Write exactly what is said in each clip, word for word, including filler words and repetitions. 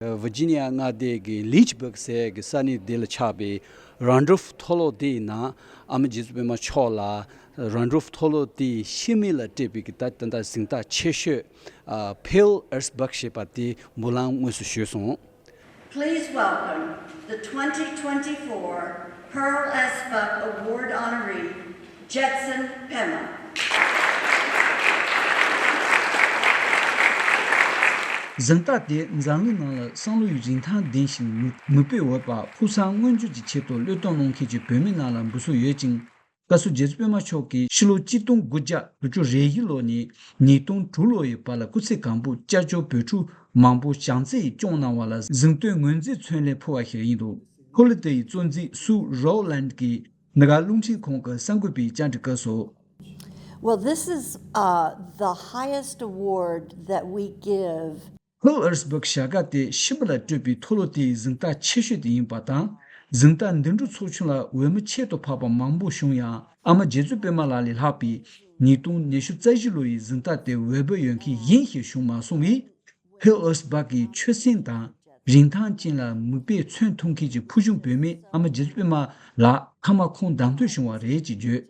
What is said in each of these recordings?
ཝི་ཇི་ནི་ཡ་མངའ་སྡེ་གི་ལིཆ་སྦུག་ཟེར་གི་ས་གནས་དེ་ལ་ཆགས་པའི་རན་རུབ་མཐོ་སློབ་དེའི་ནང་ཨ་མ་རྗེ་བཙུན་པད་མ་མཆོག་ལ་རན་རུབ་མཐོ་སློབ་དེའི་ཤེས་མི་ལ་སྤྲད་པའི་གི་ད་ད་ལྟ་གཟེངས་རྟགས་ཆེ་ཤོས་ཕིལ་ཨར་སྦག་ཞེས་པ་དེ་འབུལ་ལམ་དངོས་སུ་ཞུས་སོང་། Please welcome the twenty twenty-four Pearl S. Buck Award honoree, Jetson Pema. གཟེངས་རྟགས་དེ་འཛམ་གླིང་ནང་ལ་བསམ་བློ་ཡི་རིན་ཐང་ལྡན་ཞིང་མི་མི་སྤོས་འོས་པ་ཕུགས་བསམ་མངོན་འགྱུར་གྱི་ཆེད་དུ་བློས་གཏོང་གནང་མཁན་གྱི་བུད་མེད་རྣམས་ལ་འབུལ་སྲོལ་ཡོད་ཅིང་། བཀའ་ཟུར་རྗེ་བཙུན་པད་མ་མཆོག་གིས་ཕྱི་ལོ་གཅིག་སྟོང་དགུ་བརྒྱ་དྲུག་ཅུ་རེ་བཞི་ལོ་ནས་ཉིས་སྟོང་དྲུག་ལོ་ཡི་བར་ལ་སྐུ་ཚེ་གང་པོར་སྐྱབས་བཅོལ་བོད་ཕྲུག་མང་པོ་བྱམས་བརྩེ་ཡིས་སྐྱོང་གནང་བ་ལ་གཟེངས་བསྟོད་ངོས་འཛིན་མཚོན་ལན་ཕུལ་བ་ཞིག་ཡིན་འདུག་ཕོ་ལི་ཏི་ཡི་གཙོ་འཛིན་སུ་རོ་ལན་གྱིས་འདི་ག་རླུང་འཕྲིན་ཁང་གི་གསར་འགོད་པའི་བཅར་འདྲི་སྐབས་སུ། Well, this is uh, the highest award that we give. ཕིལ་ཨར་སྦག་བྱ་དགའ་དེ་ཤི་བ་ལ་སྤྲོད་པའི་མཐོ་སློབ་དེའི་གཟེངས་རྟགས་ཆེ་ཤོས་དེ་ཡིན་པ་དང་། གཟེངས་རྟགས་འདི་འདྲ་ཚོགས་ཆུང་ལ་འོས་མི་ཁྱད་དུ་འཕགས་པ་མང་པོ་བྱུང་ཡང་ཨ་མ་རྗེ་བཙུན་པད་མ་ལགས་ལས་ལྷག་པའི་ཉིས་སྟོང་ཉི་ཤུ་རྩ་བཞི་ལོ་ཡི་གཟེངས་རྟགས་དེ་འོས་འབབ་ཡོད་མཁན་གཞན་ཞིག་བྱུང་མ་སོང་བས། ཕིལ་ཨར་སྦག་གི་ཆོད་སེམས་དང་རིན་ཐང་ཅན་ལ་མིག་དཔེ་མཚོན་ཐུབ་མཁན་གྱི་ཕུལ་བྱུང་བུད་མེད་ཨ་མ་རྗེ་བཙུན་པད་མ་ལགས་ཐ་མ་ཁོང་བདམས་ཐོན་བྱུང་བ་རེད་ཅེས་བརྗོད།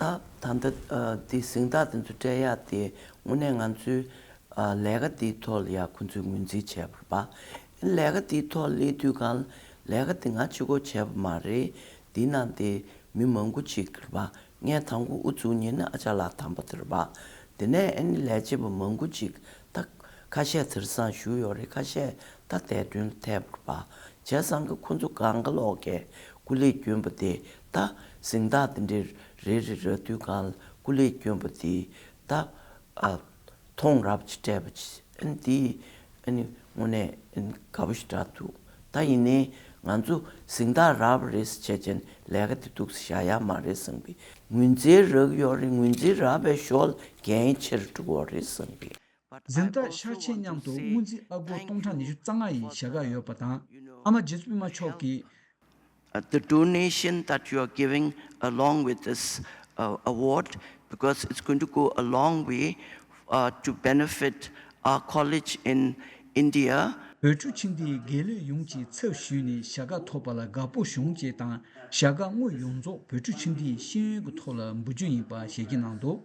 ད་ད་ལྟ་ཨ་འདི་གཟེངས་རྟགས་དེ་ཚོ་སྤྲད་ཡག་དེ་དངོས་གནས་ང་ཚོའི་ཨ་ལས་ཀ་འདིའི་ཐོག་ལ་ཡང་ཁོང་ཚོས་ངོས་འཛིན་བྱས་པ་རེད་པ། ལས་ཀ་འདིའི་ཐོག་སླེབས་དུས་གང་ལས་ཀ་འདི་ང་གཅིག་པོ་བྱས་པ་མ་རེད། འདི་ནང་དེ་མི་མང་པོ་ཅིག་རེད་པ། ངས་དང་པོ་དབུ་བཙུགས་མཁན་ནི་ཨ་ཅག་ལགས་དམ་པ་དེ་རེད་པ། དེ་ནས་ཨ་ནི་ལས་བྱེད་པ་མང་པོ་ཅིག་ད་ཁ་ཤས་དེང་སང་བཞུགས་ཡོད་རེད། ཁ་ཤས་ད་འདས་གྲོངས་ལ་ཐེབས་པ་རེད་པ། བྱས་ཙང་གི་ཁོང་ཚོ་གང་ག་ལོག་གིས་སྐུ་ལས་བསྐྱོན་པ་དེ་ད་གཟེངས་རྟགས་དེ་འདྲའི་རེ་རེ་རག་དུས་གང་ལ་སྐུ་ལས་བསྐྱོན་པ་དེ་ད་ཨ་མཐོང་རབ་ཅིག་སྤྲད་པ་ཅིག་ཨ་ནི་དེ་ཨ་ནི་དངོས་གནས་ཨ་ནི་དགའ་པོ་ཞིག་རག་འདུག་ད་ཡིན་ནའི་ང་ཚོ་གཟེངས་རྟགས་རག་པ་རེད་ཟེར་བྱས་ཅན་ལས་ཀ་དེ་འདུག་སེ་བཞག་ཡག་མ་རེད་བསམ་གི། ངོས་འཛིན་རག་ཡོད་རེད། ངོས་འཛིན་རག་པའི་ཞོར་འགན་ཆེ་རུ་འགྲོ་གི་རེད་བསམ་གི། གཟེངས་རྟགས་ཤར་ཆེན་མཉམ་དུ་དངུལ་རྩིས་ཨ་སྒོར་སྟོང་ཕྲག་ཉི་ཤུ་རྩ་ལྔ་ཡི་བྱ་དགའ་ཡོད་པ་དང་། ཨ་མ་རྗེ་བཙུན་པད་མ་མཆོག་གིས། Uh, the donation that you are giving along with this uh, award, because it's going to go a long way uh, to benefit our college in India. བོད་ཕྲུག་ཆེན་དེའི་དགེ་ལས་ཡོངས་ཀྱི་ཚབ་ཞུས་ནས་བྱ་དགའ་ཐོབ་པ་ལ་དགའ་པོ་བྱུང་ཅེས་དང་། བྱ་དགའ་དངོས་ཡོངས་རྫོགས་བོད་ཕྲུག་ཆེན་དེའི་ཤེས་ཡོན་གྱི་ཐོག་ལ་འབུལ་རྒྱུ་ཡིན་པ་ཞལ་བརྒྱད་གནང་འདུག་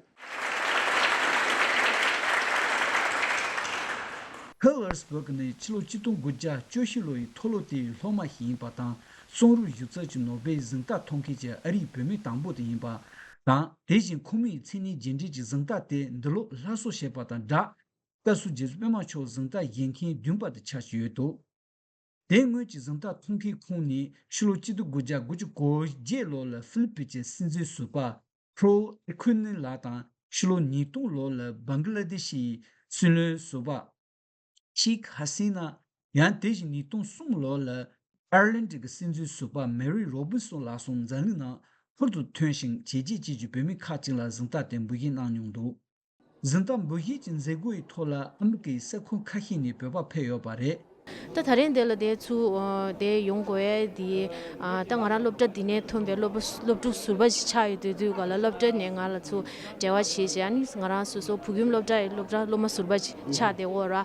ཁ་ཝར་སྦུག་ནི་ཕྱི་ལོ་ཆིག་སྟོང་དགུ་བརྒྱ་བཅུ་བཞི་ལོ་ཡི་མཐོ་སློབ་དེའི་སློབ་མ་ཞིག་ཡིན་པ་དང་། གསུང་རབ་ཞིབ་ཚགས་ཀྱི་ནོ་སྦེལ་གཟེངས་རྟགས་ཐོབ་མཁན་གྱི་ཨ་རིའི་བུད་མེད་དང་པོ་དེ་ཡིན་པ་དང་། དེ་བཞིན་ཁོ་མོའི་མཚན་གནས་རྗེས་འབྲེལ་གྱི་གཟེངས་རྟགས་དེ་འདི་ལོ་སླར་གསོ་བྱས་པ་དང་སྦྲགས། བཀའ་ཟུར་རྗེ་བཙུན་པད་མ་མཆོག་གཟེངས་རྟགས་བཞེས་མཁན་བདུན་པ་དེ་ཆགས་ཀྱི་ཡོད་འདུག་དེ་སྔོན་གྱི་གཟེངས་རྟགས་ཐོབ་མཁན་ཁོང་ནི་ཕྱི་ལོ་གཅིག་སྟོང་དགུ་བརྒྱ་དགུ་བཅུ་གོ་བརྒྱད་ལོ་ལ་ཧྥི་ལི་པིན་གྱི་སྲིད་འཛིན་ཟུར་པ་ཕོ་ཨི་ཁུ་ནི་ལགས་དང་། ཕྱི་ལོ་ཉིས་སྟོང་ལོ་ལ་བང་ག་ལ་དེ་ཤི་ཡི་སྲིད་བློན་ཟུར་པ་ཤེག་ཧ་སི་ན། ཡང་དེ་བཞིན་ཉིས་སྟོང་གསུམ་ལོ་ལ་ཨར་ལན་ཌི་གི་སྲིད་འཛིན་ཟུར་པ་མེ་རི་རོ་བིན་སོན་ལགས་སོགས་འཛམ་གླིང་ནང་ཧུར་དུ་ཐོན་ཞིང་བྱས་རྗེས་ཅན་གྱི་བུད་མེད་ཁག་ཅིག་ལ་གཟེངས་རྟགས་དེ་འབུལ་བཞེས་གནང་མྱོང་འདུག་གཟེངས་རྟགས་འབུལ་བཞེས་ཀྱི་མཛད་སྒོ་ཡི་ཐོག་ལ་ཨ་མི་རི་ཀའི་ས་ཁུལ་ཁ་ཤས་ནས་བོད་པ་ཕེབས་ཡོད་པ་རེད། ད་ད་རེས་འདི་ལ་དེ་ཚུར་དེ་ཡོང་དགོས་ཡས་དེ་ད་ང་རང་སློབ་གྲྭ་འདི་ནས་ཐོན་པའི་སློབ་སློབ་ཕྲུག་ཟུར་པ་ཞིག་ཆགས་ཡོད་དུས་དུས་ག་ལ་སློབ་གྲྭ་ནས་ང་ལ་ཚུར་འབྲེལ་བ་བྱས་བྱས། ཨ་ནི་ང་རང་སོ་སོ་བོད་ཁྱིམ་སློབ་གྲྭ་ཡི་སློབ་གྲྭ་སློབ་མ་ཟུར་པ་ཞིག་ཆགས་བསྡད་ཡོད་ར།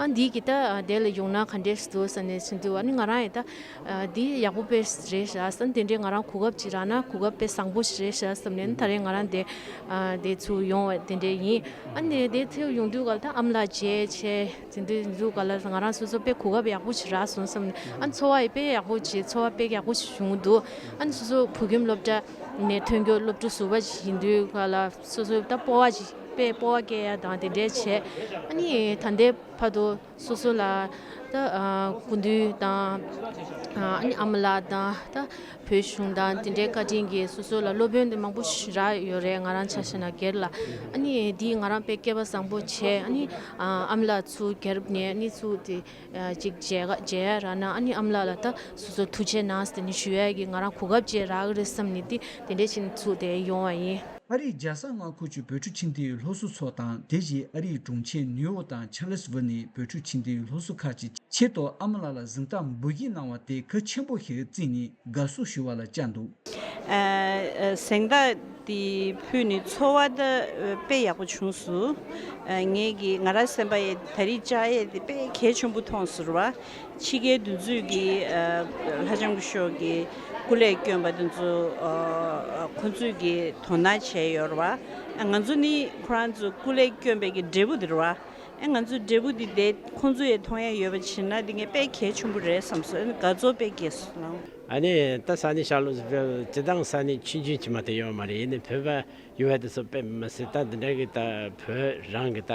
ཨ་འདི་གི་ད་དེ་ལ་ཡོང་ན་ག་འདྲས་འདུག་ཟེར་ནས་ཞུ་དུས། ཨ་ནི་ང་རང་ཡི་ད། ཨ་འདི་ཡག་པོ་དཔེ་རེད་ཤག་བསམ། དེ་འདྲའི་ང་རང་གོ་སྐབས་ཅིག་རག་ན་གོ་སྐབས་དཔེ་བཟང་པོ་ཞིག་རེད་ཤག་བསམ་ནས་ད་རེས་ང་རང་དེ་ཨ་དེ་ཚུར་ཡོང་བ་དེ་འདྲ་ཡིན། ཨ་ནི་དེ་ཚུར་ཡོང་དུས་ག་ལ་ད་ཨ་མ་ལགས་མཇལ་བྱས་དེ་འདྲའི་དུས་ག་ལ་ང་རང་སོ་སོ་དཔེ་གོ་སྐབས་ཡག་པོ་ཞིག་རག་སོང་བསམ་ནས། ཨ་ནི་ཚོར་བ་ཡི་དཔེ་ཡག་པོ་ཅིག་ཚོར་བ་དཔེ་ཡག་པོ་ཞིག་བྱུང་འདུག་ཨ་ནི་སོ་སོ་བོད་ཁྱིམ་སློབ་གྲྭ་ནས་ཐོན་རྒྱུ་སློབ་ཕྲུག་ཟུར་པ་ཞིག་ཡིན་དུས་ག་ལ་སོ་སོ་ད་སྤོབས་པ་ཅིག་དཔེ་སྤོབས་པ་སྐྱེ་ཡ་དང་དེ་འདྲ་བྱས། ཨ་ནི་ད་ལྟའི་བར་དུ། སོ་སོ་ལ་ད་ཨ་སྐུ་མདུན་དང་ཨ་ནི་ཨ་མ་ལགས་དང་ད་བོད་གཞུང་དང་དེ་འདྲའི་བཀའ་དྲིན་གྱིས་སོ་སོ་ལ་སློབ་དཔོན་དེ་མང་པོ་ཞིག་རག་ཡོད་རེད། ང་རང་ཆ་བཞག་ན་སྒེར་ལ། ཨ་ནི་འདིས་ང་རང་དཔེ་སྐལ་པ་བཟང་པོ་བྱས། ཨ་ནི་ཨ་མ་ལགས་ཚུར་རྒྱལ་རབས་ནས་ཨ་ནི་ཚུར་དེ་ཅིག་མཇལ་མཇལ་ཡ་རག་ན། ཨ་ནི་ཨ་མ་ལགས་ལ་ད་སོ་སོ་ཐུགས་རྗེ་གནང་ཟེར་ནས་ཞུ་ཡ་གི་ང་རང་གོ་སྐབས་ཅིག་རག་གི་རེད་བསམ་ནས་དེ་དེ་འདྲས་བྱས་ནས་ཚུར་དེ་ཡོང་བ་ཡིན། ཨ་རིའི་རྒྱལ་ས་མངའ་ཁུལ་གྱི་བོད་ཕྲུག་ཆིངས་ཐིག་སློབ་གསོ་ཚོགས་དང་། དེ་བཞིན་ཨ་རིའི་གྲོང་ཁྱེར་ནིའུ་ཡོག་དང་ཆཱ་ལིས་ཝིལ་ནས་བོད་ཕྲུག་ཆིངས་ཐིག་སློབ་གསོ་ཁག་གི་ཆེད་དུ་ཨ་མ་ལགས་ལ་གཟེངས་རྟགས་འབུལ་བཞེས་གནང་བ་དེ་གལ་ཆེན་པོ་ཞིག་བརྩིས་ནས་དགའ་བསུ་ཞུ་བ་ལ་བཅར་འདུག་ཨ། ཨ། གཟེངས་རྟགས་འདི་ཕུལ་ནས་ཚོར་བ་ད་དཔེ་ཡག་པོ་བྱུང་སོང་། ཨ། ངེད་ཀྱི་ང་རང་སེམས་པ་ཡི་ད་རེས་བཅར་ཡས་འདི་དཔེ་གལ་ཆེན་པོ་མཐོང་སོང་ར་བ། ཕྱི་རྒྱལ་དེ་ཚོས་ཀྱི། ཨ། ལྷ་ལྕམ་སྐུ་ཞབས་ཀྱི་སྐུ་ལས་བསྐྱོན་པ་དེ་ཚོ། ཨ། ཁོང་ཚོས་ཀྱི་དོ་སྣང་བྱས་ཡོད་ར་བ། ཨ། ང་ཚོ་ནི་ཁོ་རང་ཚོ་སྐུ་ལས་བསྐྱོན་པའི་གི་འབྲས་བུ་དེ་ར་བ། ཨེ། ང་ཚོའི་འབྲས་བུ་འདི་དེ་ཁོང་ཚོ་ཡས་མཐོང་ཡས་ཡོད་པ་བྱས་ན་འདི་ངས་དཔེ་གལ་ཆེན་པོ་རེད་བསམ་སོང་། ཨེ། དགའ་ཚོར་དཔེ་སྐྱེས་སོང་། ཨ་ནི་ད་ས་གནས་ཤར་ལུགས་སུ་སྤྱིར་བཏང་ས་གནས་ཆུང་ཆུང་ཅིག་མ་གཏོགས་ཡོད་མ་རེད། ཡིན་ནའི་བོད་པ་ཡོད་པ་དེ་ཚོ་དཔེ་མི་སྲིད། ད་འདི་འདྲ་གི་ད་བོད་རང་གི་ད་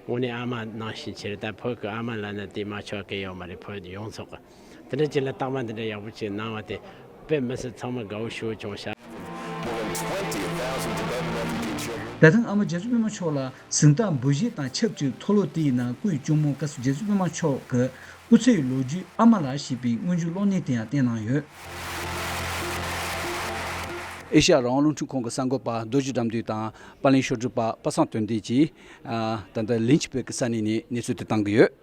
དངོས་གནས་ཨ་མ་ནང་བཞིན་བྱས་རེད། ད་བོད་ཀྱི་ཨ་མ་ལབ་ན་དེ་མ་ཆོག་གི་ཡོད་མ་རེད། བོད་ཡོངས་རྫོགས་གི་དེ་འདྲ་ཅིག་ལ་རྟགས་མ་འདི་འདྲ་ཡག་པོ་ཅིག་གནང་བ་དེ་དཔེ་མི་སྲིད་ཚང་མ་དགའ་བོ་ཞེ་པོ་བྱུང་ཤག། ད་ཐེངས་ཨ་མ་རྒྱ་མཚོ་པད་མ་མཆོག་ལ་གཟེངས་རྟགས་འབུལ་བཞེས་དང་ཆབས་ཅིག་མཐོ་སློབ་དེའི་ནང་སྐུའི་གཅུང་མོ་བཀའ་ཟུར་རྒྱ་མཚོ་པད་མ་མཆོག་གི་སྐུ་ཚེའི་ལོ་རྒྱུས་ཨ་མ་ལགས་ཞེས་པའི་སྔོན་འཇུག་གློག་བརྙན་དེ་ཡང་བསྟན་གནང་ཡོད། ཨེ་ཤ་ཡ་རང་དབང་རླུང་འཕྲིན་ཁང་གི་གསར་འགོད་པ་རྡོ་རྗེ་དགྲ་འདུལ་དང་། པར་ལེན་ཕྱོགས་སྒྲིག་པ་པ་སངས་དོན་ལྡན་གྱིས། ཨ། ད་ལྟ་ལིན་ཆི་པེག་གི་ས་གནས་ནས་གནས་ཚུལ་དེ་བཏང་གི་ཡོད།